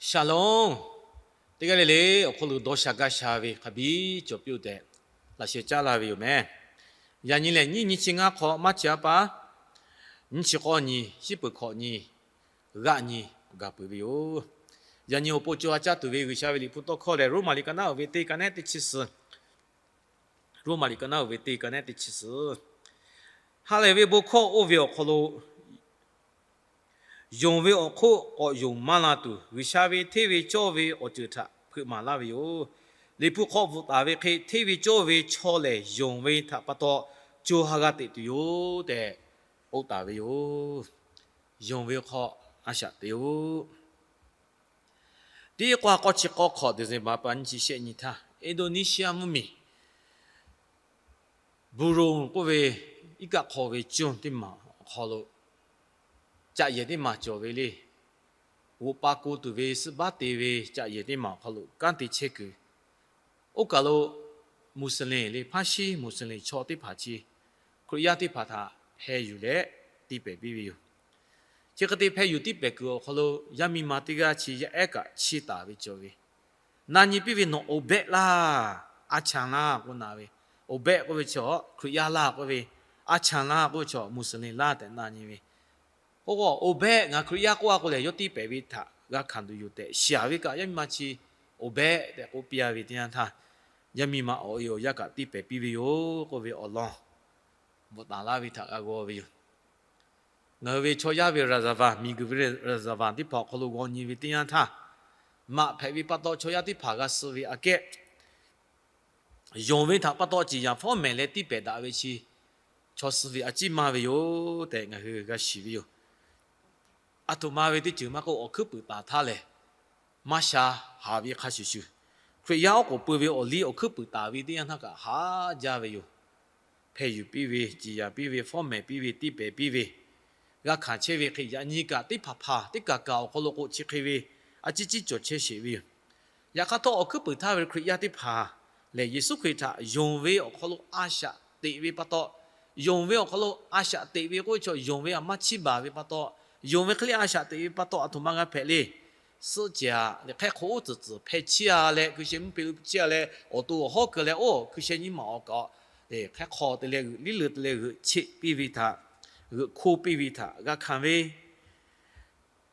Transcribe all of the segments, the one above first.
Shalom. Teˇ g'aˇ le le awˬ hk'aw lo dawˇ sha gaˇ sha ve hk'a biˇ cawˬ piˇ-oˆ tehꞈ laꞈ sheh caˉ laˇ ve yoˬ meh. Yaꞈ nyi lehˬ, nyiˇ nyi chi ngaˇ hk'awꞈ maˇ chi a pa, nyiˇ chi k'awˇ nyi, shiˉ peuˬ hkawꞈ nyi, g'aˆ nyi gaˬ peuˬ ve yoˬ. Yaꞈ nyi awˬ pon co ha caˇ tuˬ ve G'uiˬsha ve liꞈ hpu tawˇ hkawˇ lehˬ, Roˉmaꞈ liꞈ ka naˉ uiˍ ve teˇ ka nehˉ teˇ chi suhˍ, Roˉmaꞈ liꞈ ka naˉ uiˍ ve teˇ ka nehˉ teˇ chi suhˍ, ha lehˬ ve bon hkawˇ oˇ ve awˬ hk'aw lo yonˍ ve awˬ hk'oˆ k'awꞈ yonˍ maˇ la tuˬ, G'uiˬsha ve hteˇ ve cawˇ ve awˬ ceuˬ htaꞈ hpeuꞈ maˍ laˇ ve yoˬ. Liꞈ hpu hk'aw bvuhꞈ taˍ ve hk'e, hteˇ ve cawˇ ve chaw lehˬ yonˍ ve htaꞈ pa taw co ha g'a teꞈ tuˬ yoˬ tehꞈ k'oˆ taˍ ve yoˬ. Yonˍ ve hk'aw a shaꞈ teꞈ-oˆ. Teˇ k'awˇ k'awˇ chi k'awˇ hk'awꞈ December pa nyiˇ chi shehˆ nyi htaˇ, Indonesia mvuhˇmiˬ Buro k'oˆ ve iˉ kaˆ hk'aw ve conˇ teˇ maˬ awˬ hk'aw lo caꞈ yehˬ teˇ maˬ cawˬ ve le. G'oꞈ pa ko tuˬ ve suhˆ baˉ te ve caꞈ yehˬ teˇ maˬ awˬ hk'aw lo kanˉ te chehˇ kuiˬ, oˇ kaˬ lo Muslim le, hpaˇ shiˉ Muslim chaw teˇ hpaˍ chi Hkriꞈ yaˇ teˇ hpaˍ htaꞈ hpeh yuˬ leh tiˇ pehˍ piˇ ve yoˬ. Chi hk'e te hpeh yuˬ tiˇ pehˍ kuiˬ awˬ hk'aw lo yaˇ miˇ ma teˇ g'aˇ chi yaˇ ehˉ kaꞈ chiˇ taˍ ve cawˬ ve, na nyi piˇ ve, Nawˬ oˍ behˆ laˇ, a chanˍ laˇ k'oˆ na ve. Oˍ behˆ k'oˆ ve chaw Hkriꞈ yaˇ laˇ k'oˆ ve, a chanˍ laˇ k'oˆ ve chaw Muslim laˇ tehꞈ na nyi ve. K'o, oˍ behˆ ngaˬ Hkriꞈ yaˇ k'oˆ a k'o lehˬ, yawˇ tiˇ pehˍ ve htaꞈ g'a hkanˍ tuˬ yoˬ tehꞈ shiˍ ve kaꞈ, yaˇ miˇ ma chi oˍ behˆ tehꞈ k'oˆ piˇ a ve teˇ yanˇ htaˇ, yaˇ miˇ ma awˬ e awˬ yaˇ kaꞈ tiˇ pehˍ piˇ ve yoˬ k'oˆ ve awˬ lawn bvuhꞈ taˍ laˇ ve htaꞈ g'a g'aw ve yoˬ. Ngaˬ hui ve chaw yaˇ ve ရာဇဝင်, miˬguiˬ ve ရာဇဝင် teˇ hpaˍ awˬ hk'aw lo g'aw nyi ve teˇ yanˇ htaˇ, maꞈ hpehꞈ ve pa taw chaw yaˇ teˇ hpaˍ g'a suh ve aꞈ kehˉ, yonˍ ve htaꞈ pa taw ciˍ yanˍ fawˉ mehˍ leh tiˇ pehˍ daꞈ ve chi chaw suh ve a ciˉ maˇ ve yoˬ tehꞈ ngaˬ hui g'a shiˍ ve yoˬ. Aˬ htoꞈ ma ve teˇ ceuˬ maˇ k'oˆ, awˬ hkuiˉ puiˍ taˍ htaˇ lehˬ, maˇ sha haˍ ve hk'a shuˍ shuˍ, Hkriꞈ yaˇ oˉ k'oˍ pui ve awˬ liˇ awˬ hkuiˉ puiˍ taˍ ve teˇ yanˇ htaˇ kaꞈ haˉ jaˇ ve yoˬ. Hpeh yuˬ piˇ ve, ciˍ yanˍ piˇ ve, fawˉ mehˍ piˇ ve, tiˇ pehˍ piˇ ve, g'a hkanˍ chehˇ ve hk'e, yaꞈ nyi kaꞈ teˇ hpaˍ hpaˍ teˇ kaˬ kaˬ awˬ hk'aw lo k'o chi hk'e ve a ciˉ ciˉ cawˬ chehˇ sheˍ ve yoˬ. Yaꞈ hk'aˇ htawˇ, awˬ hkuiˉ puiˍ htaˇ ve Hkriꞈ yaˇ teˇ hpaˍ lehˬ, Yeˍsuˆ Hkriꞈ htaꞈ yonˍ ve awˬ hk'aw lo a shaꞈ teꞈ ve pa taw, yonˍ ve awˬ hk'aw lo a shaꞈ teꞈ ve k'oˆ ve chaw, yonˍ ve a maˇ chiˇ baˬ ve pa taw, yonˍ ve hk'e le a shaꞈ teꞈ ve pa taw, aˬ htoꞈ ma g'a hpehꞈ le. Suhˆ ceˬ aꞈ lehˬ, hk'ehˇ hk'aw oˉ tcuhˍ tcuhˍ hpeh chiˇ a leh, hkui sheh mvuhˇ hpe lo chiˇ a leh, awˬ to awˬ hawˉ keu leh, oˇ hkui sheh nyiˇ maˬ awˬ kaꞈ hk'ehˇ hk'aw te leh g'euꞈ, liˇ leu te leh g'euꞈ cheˆ piˇ ve htaꞈ, g'euꞈ hkoˇ piˇ ve htaꞈ g'a hkanˍ ve,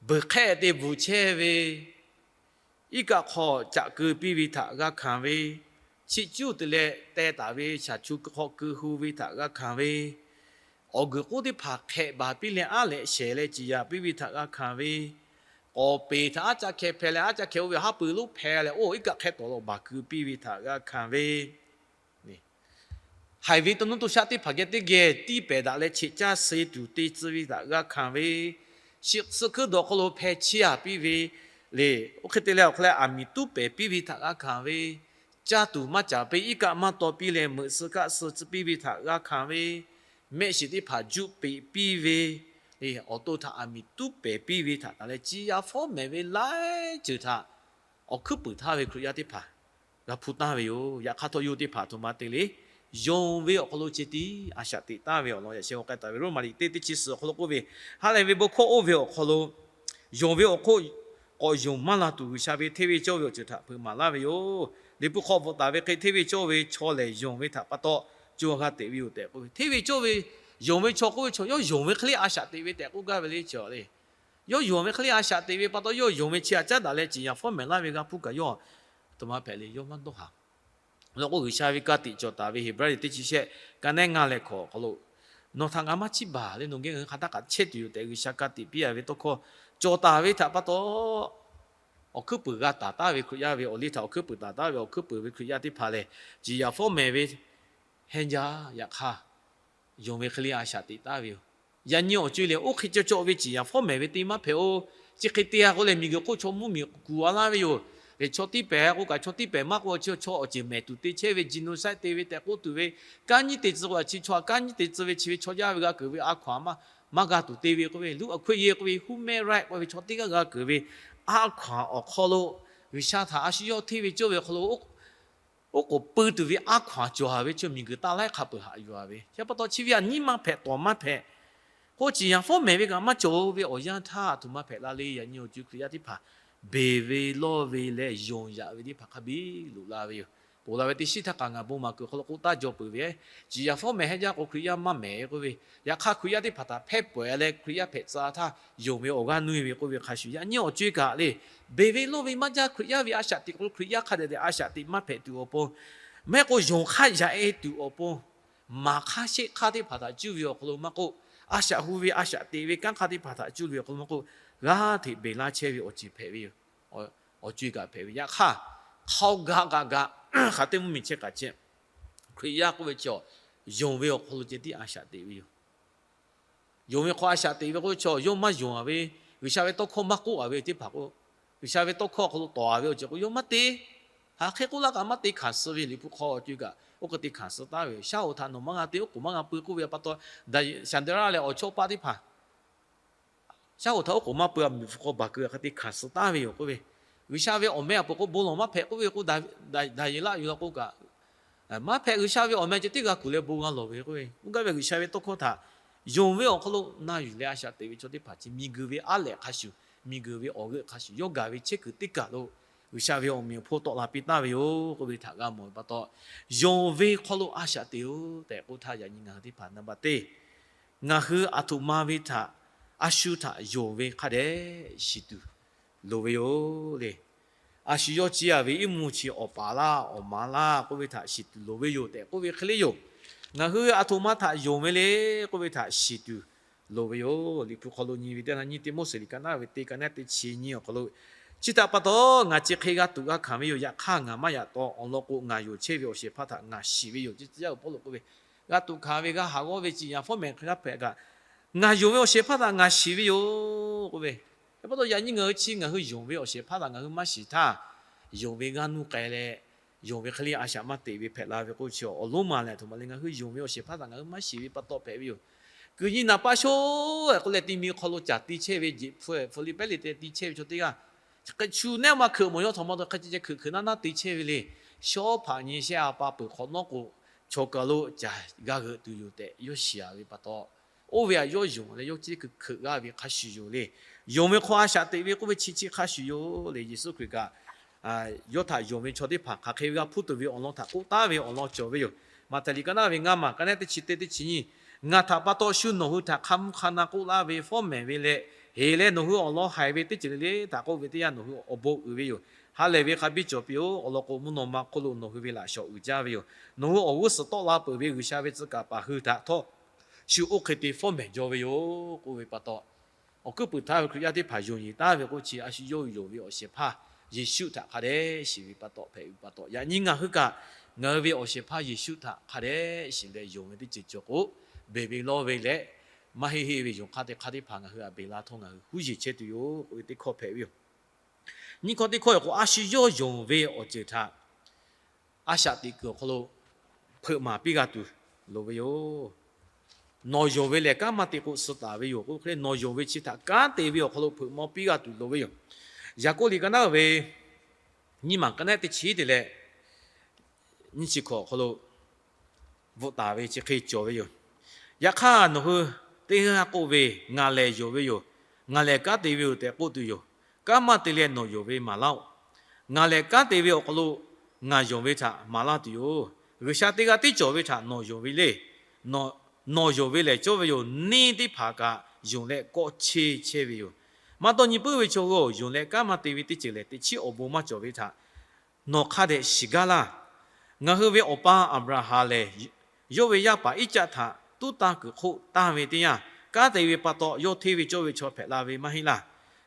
beuˬ hk'ehˆ te bvuhˬ chehˇ ve, iˉ kaˆ hk'aw caꞈ keu piˇ ve htaꞈ g'a hkanˍ ve, chiˆ cuˉ te leh teh taˍ ve shaˍ chu hk'aw keu hu ve htaꞈ g'a hkanˍ ve, awˬ guiˬ k'oˆ teˇ hpaˍ hk'ehꞈ baˬ piˇ leh aˉ lehꞈ shehˍ leh ciˍ yanˍ piˇ ve htaꞈ g'a hkanˍ ve, k'awˍ peˍ htaꞈ aˉ caˆ hkeh hpeh leh aˉ caˆ hkeh oˇ ve haˉ pui lonˉ hpeh leh oˇ iˉ kaˆ hk'ehˇ tawˍ lo baˬ keu piˇ ve htaꞈ g'a hkanˍ ve, haiˬ ve to nuˇ to shaˆ teˇ hpaˍ geh teˇ geh tiˇ pehˍ daꞈ leh cheꞈ caˇ suh tuˬ te tcuh ve htaꞈ g'a hkanˍ ve, suh hkuiˉ dawˬ hk'aw lo hpeh chiˇ a piˇ ve le. Oˇ hk'e te leh awˬ hk'aw leh aˬ miˍ tuˉ pehˍ piˇ ve htaꞈ g'a hkanˍ ve, caˇ tuˬ maˇ caˍ piˇ, iˉ kaˆ maˇ taw piˇ leh meuꞈ suh kaˆ suh tcuh piˇ ve htaꞈ g'a hkanˍ ve, mehˆ shiˍ teˇ hpaˍ juˆ peꞈ piˇ ve, awˬ to htaꞈ aˬ miˍ tuˉ pehˍ piˇ ve htaꞈ taˍ leh ciˍ yanˍ fawˉ mehˍ ve laiˉ ceuˬ htaꞈ awˬ hkuiˉ puiˍ htaˇ ve Hkriꞈ yaˇ teˇ hpaˍ g'a hpuˇ taˍ ve yoˬ. Yaꞈ hk'aˇ htawˇ, yawˇ teˇ hpaˍ aˬ htoꞈ ma te le. Yonˍ ve awˬ hk'aw lo ceh tiˉ a shaꞈ teꞈ taˍ ve awˬ lawn yaꞈ sheh g'aw k'ai taˍ ve Roˉmaꞈ liꞈ teˇ teˇ chi suhˍ awˬ hk'aw lo k'oˆ ve, ha lehˬ ve bon hkawˇ oˇ ve awˬ hk'aw lo yonˍ ve awˬ hk'oˆ k'awꞈ yonˍ maˇ la tuˬ, G'uiˬsha ve hteˇ ve cawˇ ve awˬ ceuˬ htaꞈ hpeuꞈ maˍ laˇ ve yoˬ. Liꞈ hpu hk'aw bvuhꞈ taˍ ve hk'e, hteˇ ve cawˇ ve chaw lehˬ yonˍ ve htaꞈ pa taw co g'a teꞈ ve yoˬ tehꞈ k'oˆ ve, hteˇ ve cawˇ ve yonˍ ve chaw k'oˆ ve chaw, yawˇ yonˍ ve hk'e le a shaꞈ teꞈ ve tehꞈ k'oˆ gaˇ ve le cawˬ le. Yawˇ yonˍ ve hk'e le a shaꞈ teꞈ ve pa taw, yawˇ yonˍ ve chi a caˉ daꞈ leh ciˍ yanˍ fawˉ mehˍ laˇ ve g'a hpuˇ kaꞈ yawˇ aˬ htoꞈ ma hpehꞈ le, yawˇ maˇ dawˇ haˍ. Law k'o, G'uiˬsha ve ka tiꞈ cawˬ taˍ ve Heˍbrehˇ teˇ chi shehˆ ka nehˉ ngaˇ leh hkawꞈ awˬ hk'aw lo, nawˬ htaꞈ ngaˬ maˇ chiˇ baˬ leh nawˬ geh ngaˬ hui hk'a htaˇ kaꞈ chehˇ tuˬ yoˬ tehꞈ G'uiˬsha ka tiꞈ piˇ a ve tawˇ hkawˇ cawˬ taˍ ve htaꞈ pa taw, awˬ hkuiˉ puiˍ g'a taˍ taˍ ve Hkriꞈ yaˇ ve awˬ liˇ htaꞈ awˬ hkuiˉ puiˍ taˍ taˍ ve awˬ hkuiˉ puiˍ ve Hkriꞈ yaˇ teˇ hpaˍ lehˬ, ciˍ yanˍ fawˉ mehˍ ve hehnˇ jaˇ. Yaꞈ hk'aˇ, yonˍ ve hk'e le a shaꞈ teꞈ taˍ ve yoˬ. Yaꞈ nyi awˬ co e lehˬ, oˇ hk'e cawˬ cawˬ ve ciˍ yanˍ fawˉ mehˍ ve teˇ maˇ hpehꞈ-oˬ. Chi hk'e te a k'o lehˬ, miˬguiˬ hk'oˆ chaw mvuhˇ miˬ kuˬ a laˇ ve yoˬ. Lehˬ, chaw tiˇ pehˍ k'o kaꞈ, chaw tiˇ pehˍ maˇ k'oˆ, chaw awˬ ceuˬ mehˍ tuˬ te chehˇ ve genocide te ve tehꞈ k'oˆ tuˬ ve, kanˉ nyiˉ te tcuh k'o, chi chaw kanˉ nyiˉ te tcuh ve chi ve chaw jaˇ ve g'a keunˍ ve a hkaw-anˬ maˇ g'a tuˬ te ve k'oˆ ve, လူ့အခွင့်အရေး k'oˆ ve, human right k'oˆ ve, chaw teˇ g'aˇ g'a keunˍ ve a hkaw-anˬ awˬ hk'aw lo, G'uiˬsha htaꞈ a shu yawˇ hteˇ ve cawˇ ve awˬ hk'aw lo oˉ k'oˍ pui tuˬ ve a hkaw-anˬ cawˬ a ve chaw miˬguiˬ taˇ laiˉ hk'a peuˬ haꞈ yuˬ a ve, chi pa taw chi ve a nyiˉ maˇ hpehꞈ, tawˍ maˇ hpehꞈ. K'o, ciˍ yanˍ fawˉ mehˍ ve kaꞈ maˇ cawˬ ve awˬ yanˇ htaˇ, aˬ htoꞈ ma hpehꞈ la le. Yaꞈ nyi awˬ co e Hkriꞈ yaˇ teˇ hpaˍ beˬ ve lawˇ ve leh yonˍ yaꞈ ve teˇ hpaˍ hk'a biˇ loꞈ la ve yoˬ. Ponˬ la ve teˇ shiˉ htaˇ kaꞈ ngaˬ bon maˍ kuiˬ hk'aw lo k'oˆ taˍ jaw peuˬ ve, ciˍ yaˍ fawˉ mehˍ hehnˇ jaˇ k'o Hkriꞈ yaˇ maˇ mehˍ k'oˆ ve, yaꞈ hk'aˇ Hkriꞈ yaˇ teˇ hpaˍ htaꞈ hpehˇ pawehˇ leh Hkriꞈ yaˇ hpehꞈ tcuh htaˇ yonˍ ve awˬ g'aˇ nuˇ ve k'oˆ ve hk'a shuˍ, yaꞈ nyi awˬ co-e kaꞈ le, beˬ ve lawˇ ve maˇ jaˇ Hkriꞈ yaˇ ve a shaꞈ teꞈ k'o Hkriꞈ yaˇ hk'a dehꞈ dehꞈ a shaꞈ teꞈ maˇ hpehꞈ tuˬ awˬ pon, maˇ heˆ k'o yonˍ hk'aˇ yaꞈ-e tuˬ awˬ pon, maˍ hk'aˇ sheˆ hk'aˇ teˇ hpaˍ htaꞈ cuˇ ve awˬ hk'aw lo maˇ k'oˆ, a shaꞈ hu ve a shaꞈ teꞈ ve kanˉ hk'aˇ teˇ hpaˍ htaꞈ cuˇ ve awˬ hk'aw lo maˇ k'oˆ, g'aˇ hteꞈ beˬ laˇ chehˇ ve awˬ ceuˬ hpehꞈ ve yoˬ. Awˬ co-e kaꞈ hpehꞈ ve yaꞈ hk'aˇ, hk'aw gaꞈ kaꞈ gaꞈ hk'aˬ teˇ mvuhˇ miˬ chehˇ kaꞈ chehˇ, Hkriꞈ yaˇ k'oˆ ve chi awˬ yonˍ ve awˬ hk'aw lo ceh tiˉ a shaꞈ teꞈ ve yoˬ. Yonˍ ve hk'aw a shaꞈ teꞈ ve k'oˆ ve chi awˬ yawˇ maˇ yonˍ-a ve, G'uiˬsha ve tawˇ hkawˇ maˇ k'oˆ-a ve teˇ hpaˍ k'o, G'uiˬsha ve tawˇ hkawˇ awˬ hk'aw lo tawˍ-a ve awˬ ceuˬ k'o yawˇ maˇ te. Hk'aˬ hk'e k'oˆ laˇ kaꞈ maˇ te hkanˍ suh ve, Liꞈ hpu hk'aw awˬ co-e kaꞈ oˇ hk'e te hkanˍ suh taˍ ve yoˬ. Shaˉ hoꞈ htaꞈ nawˬ maˇ g'a te oˉ k'oˍ maˇ g'a pui k'oˆ ve pa taw, Shaˍndeˍraˆ leh awˬ chawˇ paˆ teˇ hpaˍ shaˉ hoꞈ htaꞈ oˉ k'oˍ maˇ pui-a, miˬguiˬ hk'aw baˬ keu hk'e te hkanˍ suh taˍ ve yoˬ k'oˆ ve. G'uiˬsha ve awˬ meh a peuˬ k'o bon lawˬ maˇ hpehꞈ k'oˆ ve k'o, Daˍyeˍlaˆ yuˬ la k'o kaꞈ, maˇ hpehꞈ, G'uiˬsha ve awˬ meh ceh tiˉ g'a kuˬ leh bon g'a lawˬ ve k'oˆ ve. Oˇ gaˇ ve G'uiˬsha ve tawˇ hkawˇ htaꞈ yonˍ ve awˬ hk'aw lo na yuˬ leh a shaꞈ teꞈ ve chaw teˇ hpaˍ chi miˬguiˬ ve aˉ lehꞈ hk'a shuˍ, miˬguiˬ ve awˬ g'euˆ hk'a shuˍ, yawˇ gaˬ ve chehˇ kuiˬ teˇ kaˬ lo G'uiˬsha ve awˬ meꞈ awˬ hponˇ tawˆ la piˇ taˍ ve yoˬ k'oˆ ve htaꞈ g'a mawˬ ve pa taw, yonˍ ve hk'aw lo a shaꞈ teꞈ-oˬ tehꞈ k'oˆ htaˇ, yaꞈ nyi ngaˬ hui teˇ hpaˍ naˍ baꞈ teˇ ngaˬ hui aˬ htoꞈ ma ve htaꞈ, a shu htaꞈ yonˍ ve hk'a dehꞈ shiˍ tuˬ loˍ ve yoˬ le. A shu yawˇ ciˇ-a ve iˉ mvuhˇ chi awˬ paˍ laˇ awˬ ma laˇ k'oˆ ve htaꞈ shiˍ tuˬ loˍ ve yoˬ tehꞈ k'oˆ ve hk'e le yoˬ. Ngaˬ hui aˬ htoꞈ ma htaꞈ yonˍ ve le k'oˆ ve htaꞈ shiˍ tuˬ loˍ ve yoˬ. Liꞈ hpu hk'aw lo nyi ve teˇ na nyi Tiˆmoˉseˍ liꞈ ka naˉ ve teˇ ka naˉ teˇ chi nyiˇ awˬ hk'aw lo, chi htaꞈ pa taw ngaˬ chi hk'e g'a tuꞈ g'a hkanˍ ve yoˬ. Yaꞈ hk'aˇ ngaˬ maˇ yaꞈ taw, awˬ lawn k'o ngaˬ yonˍ chehˇ ve awˬ shehˍ hpaˇ htaꞈ ngaˬ shiˍ ve yoˬ. Chi tcuh yaˇ uiˍ Pawˇluꞈ k'oˆ ve, g'a tuꞈ hkanˍ ve g'a haˍ g'awˇ ve ciˍ yaˍ fawˉ mehˍ hk'e g'a hpehꞈ kaꞈ, ngaˬ yonˍ ve awˬ shehˍ hpaˇ htaꞈ ngaˬ shiˍ ve yoˬ k'oˆ ve. Hk'e pa taw yaꞈ nyi ngaˬ hui chi ngaˬ hui yonˍ ve awˬ shehˍ hpaˇ htaꞈ ngaˬ hui maˇ shiˍ htaˇ, yonˍ ve g'aˇ nuˇ k'ai leh, yonˍ ve hk'e le a shaꞈ maˇ teꞈ ve hpehꞈ la ve k'oˆ chi awˬ lonˉ ma lehˬ, aˬ htoꞈ ma le, ngaˬ hui yonˍ ve awˬ shehˍ hpaˇ htaꞈ ngaˬ hui maˇ shiˍ ve pa taw hpehꞈ ve yoˬ. Kuiˬ nyi naˍ paˇ shoˉ-e k'oˆ leh ti mi hk'aw lo caˬ te chehˇ ve jeꞈ hpu-e hpu liˇ pehˉ liˇ te chehˇ ve chaw teˇ g'aˇ, hk'e chu nehˉ ma hkeuꞈ mawˬ yaw htawꞈ ma taw hk'e ceh hkeuꞈ hkeuꞈ naˉ naˉ te chehˇ ve le. Shawˉ hpaꞈ nyi shehˆ a pa peuˬ hk'awꞈ nawˉ k'o, chaw kaˬ lo caˬ g'a g'euꞈ tuˬ yoˬ tehꞈ yawˇ shiˍ-a ve pa taw, oˇ ve htaꞈ yawˇ yonˍ leh yawˇ ceˇ hkeuꞈ hkeuꞈ g'aˇ ve hk'a shuˍ yoˬ le. Yonˍ ve hk'aw a shaꞈ teꞈ ve k'oˆ ve chi chi hk'a shuˍ yoˬ le. Yeˍsuˆ Hkriꞈ kaꞈ yawˇ htaꞈ yonˍ ve chaw teˇ hpaˍ hk'aˬ hk'e ve g'a hpuˇ tuˬ ve awˬ lawn htaꞈ k'oˆ taˉ ve awˬ lawn cawˬ ve yoˬ. Maꞈhtehˍ liꞈ ka naˉ ve ngaˇ maˬ ka naˉ teˇ chi teˇ teˇ chi nyiˇ, ngaˬ htaꞈ pa taw shu nawˬ hui htaꞈ hk'a mvuhˇ hk'a na k'oˆ laˇ ve fawˉ mehˍ ve leh, heˍ leh nawˬ hui awˬ lawn haiˬ ve teˇ ceuˬ le le htaꞈ k'oˆ ve teˇ yanˇ nawˬ hui awˬ bon uiˍ ve yoˬ. Ha lehˬ ve hk'a biˇ cawˬ piˇ-oˬ. Awˬ lawn k'o mvuhˇ naw ma hk'oˆ lo nawˬ hui ve laꞈ shawˍ uiˍ jaˇ ve yoˬ. Nawˬ hui awˬ g'uˇ suhˍ tawˆ la peuˬ ve G'uiˬsha ve tcuh kaˍ paˍ hui htaꞈ htawˇ shu oˇ hk'e te fawˉ mehˍ jaw ve yoˬ k'oˆ ve pa taw, awˬ hkuiˉ puiˍ htaˇ ve Hkriꞈ yaˇ teˇ hpaˍ yonˍ yeˬ taˍ ve k'oˆ chi a shu yawˇ hui yonˍ ve awˬ shehˍ hpaˇ Yeˍsuˆ htaꞈ hk'a dehꞈ shiˍ ve pa taw hpehꞈ ve pa taw, yaꞈ nyi ngaˬ hui kaꞈ ngaˬ hui ve awˬ shehˍ hpaˇ Yeˍsuˆ htaꞈ hk'a dehꞈ shiˍ leh yonˍ ve teˇ ceuˬ cawˬ k'o, beˬ ve lawˇ ve leh maˇ heˆ heˆ ve yonˍ hk'aˇ teˇ hk'aˇ teˇ hpaˍ ngaˬ hui aꞈ beˬ la htawˇ ngaˬ hui huˉ yeˬ chehˇ tuˬ yoˬ k'oˆ ve teˇ hkawˇ hpehꞈ ve yoˬ. Nyiˇ hkawˇ teˇ hkawˇ yoˬ k'o, a shu yawˇ yonˍ ve awˬ ceuˬ htaꞈ a shaꞈ teꞈ kuiˬ awˬ hk'aw lo hpeuꞈ maˍ piˇ g'a tuˬ loˍ ve yoˬ. Nawˬ yonˍ ve lehˬ kanˉ maˇ te k'o suh taˍ ve yoˬ k'oˆ hk'e le, nawˬ yonˍ ve chi htaꞈ kanˉ te ve awˬ hk'aw lo hpeuꞈ maw piˇ g'a tuˬ loˍ ve yoˬ. Yaˍkoˆ liꞈ ka naˉ ve nyiˇ maˬ ka naˉ teˇ chi te leh nyiˇ chi hkawꞈ awˬ hk'aw lo bvuhꞈ taˍ ve chi hk'e cawˬ ve yoˬ. Yaꞈ hk'aˇ nawˬ hui teˇ g'aˇ k'oˆ ve, Ngaˬ lehˬ yonˍ ve yoˬ. Ngaˬ lehˬ kanˉ te ve yoˬ tehꞈ k'oˆ tuˬ yoˬ. Kanˉ maˇ te leh nawˬ yonˍ ve maˍ laˇ-oˆ. Ngaˬ lehˬ kanˉ te ve awˬ hk'aw lo ngaˬ yonˍ ve htaꞈ maˍ laˇ tuˬ yoˬ. G'uiˬsha teˇ g'aˇ tiˉ cawˬ ve htaꞈ nawˬ yonˍ ve le. Nawˬ yonˍ ve lehˬ cawˇ ve yoˬ. Neˇ teˇ hpaˍ kaꞈ yonˍ leh kawˆ cheˇ chehˇ ve yoˬ. Maˇ dawˇ nyi puiˉ ve chaw hui-oˬ, yonˍ leh kanˉ maˇ te ve teˇ ceuˬ lehˬ, teꞈ chiˉ awˬ bon maˇ cawˬ ve htaꞈ nawˬ hk'a dehꞈ shiˍ gaˇ laˇ. Ngaˬ hui ve awˬ pa Aˍbraˍhanˍ lehˬ, yawˇ ve yaˇ paˍ Iˉcaˆ htaꞈ tuˉ tanˇ kuiˬ hk'oˆ tanˇ ve teˇ yanˇ, kanˉ te ve pa taw yawˇ hteˇ ve cawˇ ve chaw hpehꞈ la ve maˇ heˆ laˇ.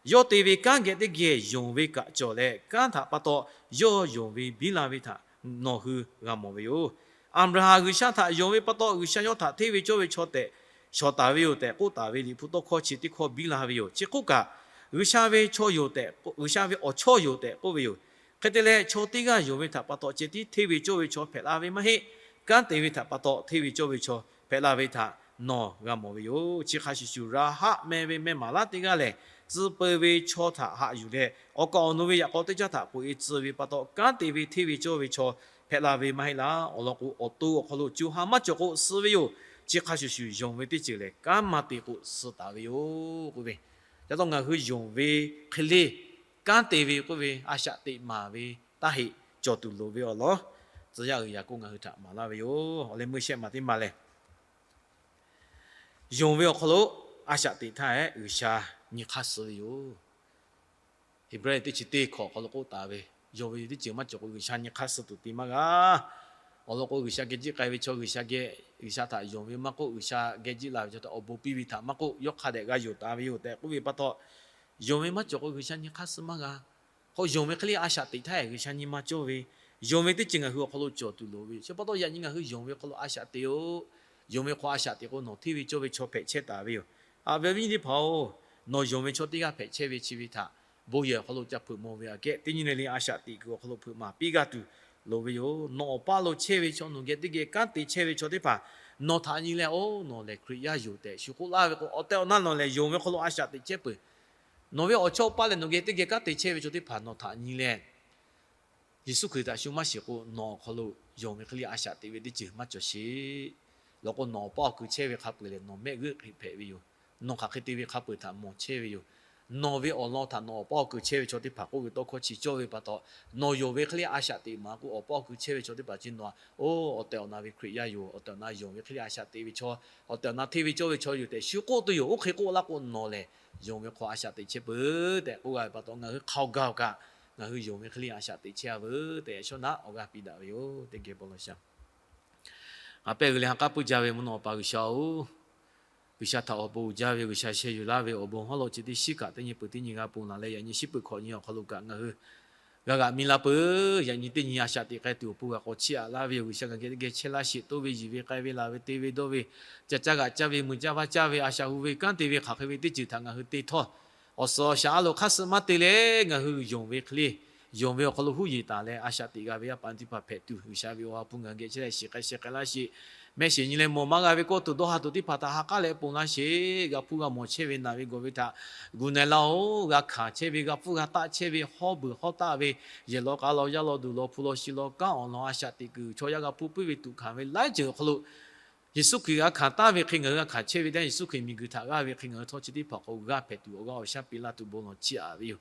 Yawˇ te ve kanˉ geh teˇ geh yonˍ ve kaꞈ cawˬ leh, kanˉ htaꞈ pa taw yawˇ yonˍ ve biˇ la ve htaꞈ nawˬ hui g'a mawˬ ve yoˬ. Aˍbraˍhanˍ G'uiˬsha htaꞈ yonˍ ve pa taw, G'uiˬsha yawˇ htaꞈ hteˇ ve cawˇ ve chaw tehꞈ shawˍ taˍ ve yoˬ tehꞈ k'oˆ taˍ ve Liꞈ hpu tawˇ hkawˇ chi teˇ hkawˇ biˇ la ve yoˬ. Chi hk'oˆ kaꞈ, G'uiˬsha ve chaw yoˬ tehꞈ, G'uiˬsha ve awˬ chawˇ yoˬ tehꞈ k'oˆ ve yoˬ. Hk'e te leh, chaw teˇ g'aˇ yonˍ ve htaꞈ pa taw ceh tiˉ hteˇ ve cawˇ ve chaw hpehꞈ la ve maˇ heˆ. Kanˉ te ve htaꞈ pa taw hteˇ ve cawˇ ve chaw hpehꞈ la ve htaꞈ nawˬ g'a mawˬ ve yoˬ. Chi hk'a shuˍ shuˍ, Raˍhaˆ meh ve meh maˍ laˇ teˇ g'aˇ lehˬ, tcuh peu ve chaw htaꞈ haꞈ yuˬ leh, awˬ kaˍ awˬ nu ve yaꞈ k'aw teˇ caˇ htaꞈ poꞈ e tcuh ve pa taw, kanˉ te ve hteˇ ve cawˇ ve chaw hpehꞈ la ve maˇ heˆ laˇ. Awˬ lawn k'o, awˬ to awˬ hk'aw lo co ha maˇ cawˬ k'o suh ve yoˬ. Chi hk'a shuˍ shuˍ, yonˍ ve teˇ ceuˬ lehˬ kanˉ maˇ te k'o suh taˍ ve yoˬ k'oˆ ve. Ca taw ngaˬ hui yonˍ ve hk'e le kanˉ te ve k'oˆ ve a shaꞈ teꞈ maˍ ve taˇ heˆ, cawˬ tuˬ loˍ ve awˬ lawn, tcuh yaˇ uiˍ yaˍ k'o ngaˬ hui htaꞈ maˍ laˇ ve yoˬ. Awˬ leh meuˇ shehˆ maˬ teˇ maˬ lehˬ, yonˍ ve awˬ hk'aw lo a shaꞈ teꞈ htaˇ ehˉ G'uiˬsha nyi hk'aˇ suh ve yoˬ. Heˍbrehˇ teˇ chi teˇ hkawꞈ awˬ hk'aw lo k'oˆ taˍ ve, yonˍ ve teˇ ceuˬ maˇ cawˬ k'o G'uiˬsha nyi hk'aˇ suh tuˬ te maˇ g'a. Awˬ lawn k'o, G'uiˬsha geh jiˆ k'ai ve chaw G'uiˬsha geh, G'uiˬsha htaꞈ yonˍ ve maˇ k'oˆ, G'uiˬsha geh jiˆ la ve chaw htaꞈ awˬ bon piˇ ve htaꞈ maˇ k'oˆ, yawˇ hk'a dehꞈ g'a yonˍ taˍ ve yoˬ tehꞈ k'oˆ ve pa taw, yonˍ ve maˇ cawˬ k'o G'uiˬsha nyi hk'aˇ suh maˇ g'a. K'o yonˍ ve hk'e le a shaꞈ teꞈ htaˇ G'uiˬsha nyi ma cawˇ ve, yonˍ ve teˇ ceuˬ ngaˬ hui awˬ hk'aw lo cawˬ tuˬ loˍ ve yoˬ. Chi pa taw yaꞈ nyi ngaˬ hui yonˍ ve hk'aw lo a shaꞈ teꞈ-oˬ. Yonˍ ve hk'aw a shaꞈ teꞈ k'o nawˬ hteˇ ve cawˇ ve chaw hpehꞈ chehˇ taˍ ve yoˬ. Aˬ ve awˬ viˉ nyi teˇ hpaˍ-oˬ, nawˬ yonˍ ve chaw teˇ g'aˇ hpehꞈ chehˇ ve chi ve htaꞈ bon yehˬ awˬ hk'aw lo ca hpeuꞈ maw ve aꞈ kehˉ teˇ nyi le le a shaꞈ teꞈ kuiˬ awˬ hk'aw lo hpeuꞈ maˍ piˇ g'a tuˬ loˍ ve yoˬ. Nawˬ awˬ paˇ lo chehˇ ve chaw, nawˬ geh teˇ geh kanˉ te chehˇ ve chaw teˇ hpaˍ nawˬ htaꞈ nyi leh, oˇ nawˬ lehˬ Hkriꞈ yaˇ yoˬ tehꞈ shu k'oˆ laˇ ve k'o, awˬ tehˬ awˬ na nawˬ lehˬ yonˍ ve hk'aw lo a shaꞈ teꞈ chehˇ peuˬ. Nawˬ ve awˬ chawˇ paˇ lehˬ nawˬ geh teˇ geh kanˉ te chehˇ ve chaw teˇ hpaˍ nawˬ htaꞈ nyi leh, Yeˍsuˆ Hkriꞈ htaꞈ shu maˇ shiˍ k'o, nawˬ awˬ hk'aw lo yonˍ ve hk'e le a shaꞈ teꞈ ve teˇ ceuˬ maˇ cawˬ sheˍ. Law k'o, nawˬ awˬ paˇ awˬ ku chehˇ ve hk'a peu-eˬ lehˬ nawˬ mehˆ g'euˆ hk'e hpehꞈ ve yoˬ. Nawˬ hk'aˬ hk'e te ve hk'a peu-eˬ htaꞈ mawˬ chehˇ ve yoˬ. Nawˬ ve awˬ lawn htaꞈ nawˬ awˬ paˇ awˬ ku chehˇ ve chaw teˇ hpaˍ k'oˆ ve tawˇ hkawˇ chi cawˇ ve pa taw, nawˬ yonˍ ve hk'e le a shaꞈ teꞈ maˍ k'o, awˬ paˇ awˬ ku chehˇ ve chaw teˇ hpaˍ chi nawˬ-a, oˇ awˬ tehˬ awˬ na ve Hkriꞈ yaˇ yoˬ, awˬ tehˬ awˬ na yonˍ ve hk'e le a shaꞈ teꞈ ve chaw, awˬ tehˬ awˬ na hteˇ ve cawˇ ve chaw yoˬ tehꞈ shu k'oˆ tuˬ yoˬ. Oˇ hk'e k'oˆ laˇ k'o, nawˬ lehˬ yonˍ ve hk'aw a shaꞈ teꞈ chehˇ peuˬ tehꞈ k'oˆ g'a ve pa taw, ngaˬ hui hk'aw gaˬ-oˬ kaꞈ, ngaˬ hui yonˍ ve hk'e le a shaꞈ teꞈ chehˇ-a veuˬ tehꞈ, yaꞈ shawˉ naˉ awˬ g'aˇ piˇ daꞈ ve yoˬ. Teˇ geh bon lawˬ shaˍ. Ngaˬ pehˇ g'uiˬ leh ha k'aˉ puiˇ jaˇ ve mvuhˇ naw Awˬ pa G'uiˬsha-oˬ, G'uiˬsha htaꞈ awˬ bon uiˍ jaˇ ve, G'uiˬsha sheh yuˬ laˇ ve awˬ bon hawˉ lo chi teˇ shiˉ kaꞈ teˇ nyi peuˬ teˇ nyi g'a ponˬ laˬ leh, yaꞈ nyi shiˉ peuˬ hkawꞈ nyi awˬ hk'aw lo kaꞈ ngaˬ hui g'a g'aꞈ mi la peuˬ. Yaꞈ nyi teˇ nyi a shaꞈ teꞈ k'ai tuˬ awˬ pon g'a k'awꞈ chiˇ aꞈ laˇ ve yoˬ. G'uiˬsha ngaˬ geh teˇ geh chehˇ laˇ sheˍ, toˇ ve yiˬ ve k'ai ve laˬ ve te ve dawˇ ve, ca caˇ g'aꞈ caˇ ve, mui caˇ vaˇ caˇ ve, a shaꞈ hu ve kanˉ te ve hk'aˬ hk'e ve teˇ ceuˬ htaꞈ ngaˬ hui te htawˇ, awˬ suhˍ awˬ shaˍ a loˍ hk'aˇ suh maˇ te leh, ngaˬ hui yonˍ ve hk'e le, yonˍ ve awˬ hk'aw lo huˉ yeˬ taˍ leh a shaꞈ teꞈ g'a ve yaˇ paˍ teˇ hpaˍ hpehꞈ tuˬ, G'uiˬsha ve awˬ ha hpu ngaˬ hui geh chehˇ leh shiˍ k'ai sheh k'ai laˇ sheˍ. Mehˆ shiˍ nyi leh mawˬ maˇ g'a ve kawˇ tuˬ dawˇ ha tuˬ teˇ hpaˍ htaꞈ ha k'aˉ leh ponˬ laˇ sheˍ. G'a hpuˇ g'a mawˬ chehˇ ve naˬ ve gawˬ ve htaꞈ gu na-e laˇ-oˬ. G'a hkanˍ chehˇ ve, g'a pfuhˇ g'a taˆ chehˇ ve, hawˉ beuˬ hawˉ taˆ ve, yehˬ law k'a law, yaˇ law duˬ law, hpu law shi law, kanˉ awˬ lawn a shaꞈ teꞈ kuiˬ chaw yaˇ g'a hpuˇ puiˉ ve tuꞈ hkanˍ ve laiˉ ceuˬ awˬ hk'aw lo, Yeˍsuˆ Hkriꞈ g'a hkanˍ taˍ ve hk'e ngaˬ hui g'a hkanˍ chehˇ ve teˇ yanˇ, Yeˍsuˆ Hkriꞈ miˬguiˬ htaꞈ g'aˇ ve hk'e ngaˬ hui htawˇ chi teˇ hpaˍ k'o g'aˇ hpehꞈ tuˬ awˬ g'aˇ awˬ shaˉ piˇ laˇ tuˬ bon lawˬ chiˇ aꞈ ve yoˬ.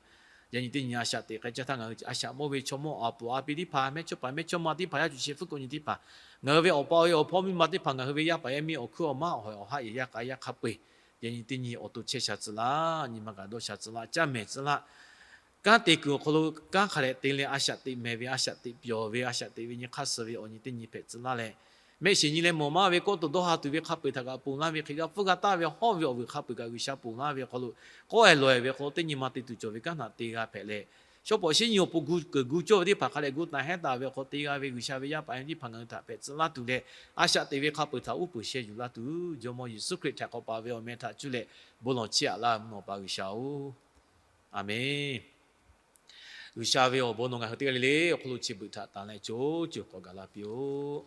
Yaꞈ nyi teˇ nyi a shaꞈ teꞈ k'ai caˇ htaˇ, ngaˬ hui a shaꞈ mawˇ ve chaw mawˇ a puˍ a pi teˇ hpaˍ, mehˇchawˇpaˍ mehˇchawˇma teˇ hpaˍ, yaˇ cuˬ shehˍ hpfuhˇ k'o nyi teˇ hpaˍ, ngaˬ hui ve awˬ pa awˬ e awˬ hpawˇ miˇ ma teˇ hpaˍ, ngaˬ hui ve yaˇ paˍ yaˇ miˇ awˬ hkuiˉ awˬ maˉ awˬ hawehˬ awˬ haˆ yehˬ yaˇ k'a yaˇ hk'a peu-eˬ, yaꞈ nyi teˇ nyi awˬ to chehˇ sha tcuh laˇ, nyi ma kaꞈ dawˇ sha tcuh laˇ, caˇ mehˍ tcuh laˇ. Kanˉ te kuiˬ awˬ hk'aw lo kanˉ hk'a dehꞈ te leh a shaꞈ teꞈ mehˍ ve, a shaꞈ teꞈ pyawˬ ve, a shaꞈ teꞈ ve nyi hk'aˇ suh ve awˬ nyi teˇ nyi hpehꞈ tcuh laˇ leh, mehˆ shiˍ nyi leh mawˬ maˇ ve kawˇ tuˬ dawˇ ha tuˬ ve hk'a peu-eˬ htaꞈ kaꞈ ponˬ laˇ ve hk'e, g'a hpfuhˇ g'a taˆ ve hawˉ ve awˬ vuiˬ hk'a peu-eˬ kaꞈ G'uiˬsha ponˬ laˇ ve awˬ hk'aw lo, k'awehˬ lawehˬ ve hk'aw lo teˇ nyi ma te tuˬ cawˬ ve kanˉ htaꞈ te g'a hpehꞈ leh, shawˉ pawˍ shiˉ nyi awˬ pon gu keunˍ gu cawˇ ve teˇ hpaˍ hk'a dehꞈ gu taˍ hehnˇ taˍ ve awˬ hk'aw te g'a ve G'uiˬsha ve yaˇ paˍ yaˇ miˇ teˇ hpaˍ ngaˬ hui htaꞈ hpehꞈ tcuh laˇ tuˬ leh, a shaꞈ teꞈ ve hk'a peu-eˬ htaꞈ uˉ peunˍ sheh yuˬ laˇ tuˬ, Jawˇmawˇ Yeˍsuˆ Hkriꞈ htaꞈ k'awꞈ paˍ ve awˬ meh htaꞈ cuˇ leh bon lawˬ chiˇ aꞈ laˇ mvuhˇ naw Awˬ pa G'uiˬsha-oˬ, Aˍmenˇ. G'uiˬsha ve awˬ bon nawˬ ngaˬ hui teˇ g'aˇ le le awˬ hk'aw lo chi beuꞈ htaꞈ tanˍ leh co co k'awꞈ gaˬ la piˇ-oˆ.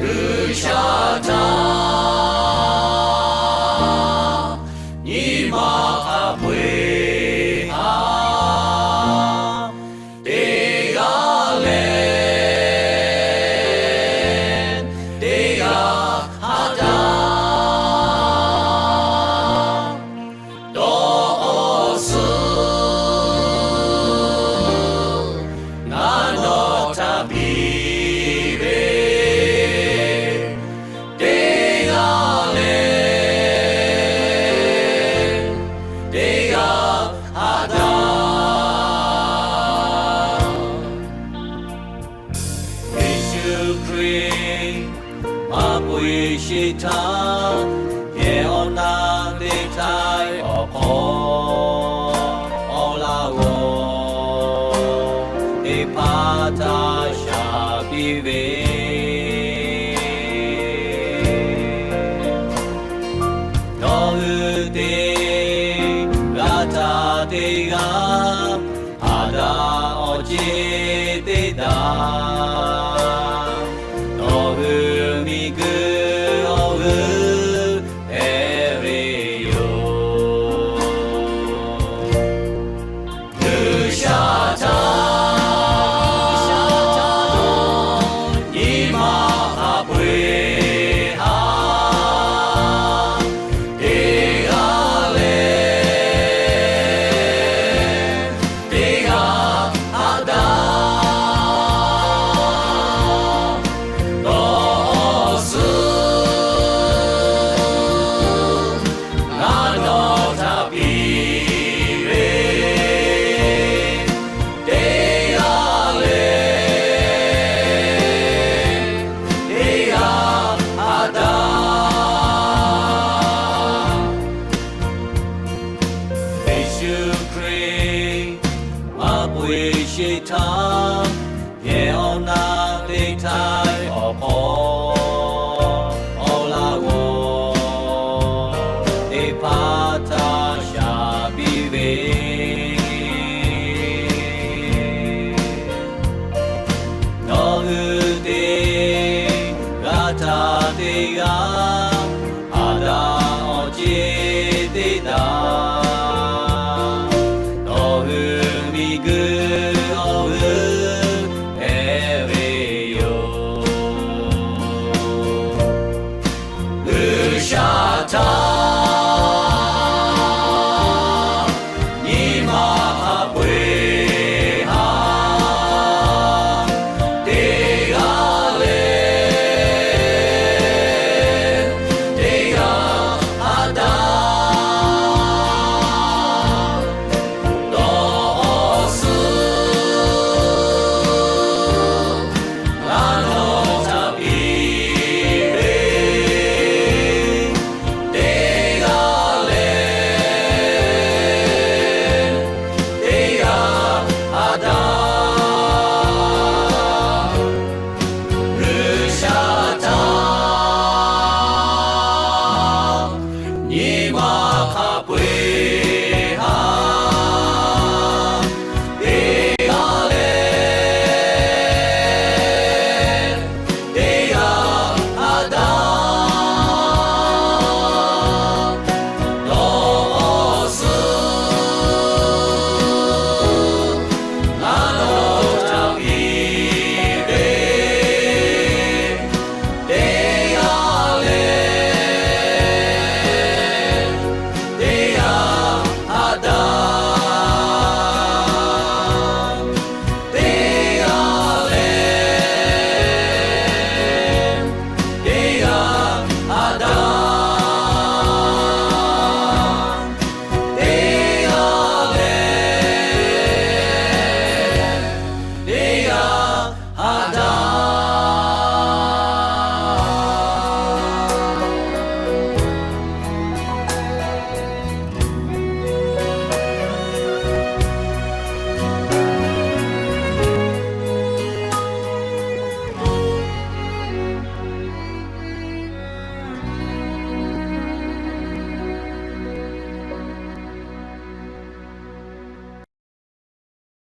G'uiˬsha htaꞈ nyi ma hk'a peu-eˬ htaꞈ teˇ g'aˇ leh teˇ g'aˇ haꞈ daꞈ dawˇ awˬ suhˍ ngaˬ nawˬ htaꞈ piˇ ve, teˇ g'aˇ leh teˇ g'aˇ haꞈ daꞈ. Yeˍsuˆ Hkriꞈ maˇ peu-eˬ sheˍ htaˇ, yehˬ awˬ na teˇ htaiˇ awˬ hk'aw awˬ laꞈ g'awˬ teˇ hpaˍ htaꞈ shaˍ piˇ ve, nawˬ hui teˇ g'aˇ htaꞈ teˇ g'aˇ haꞈ daꞈ awˬ ceˇ teˇ daꞈ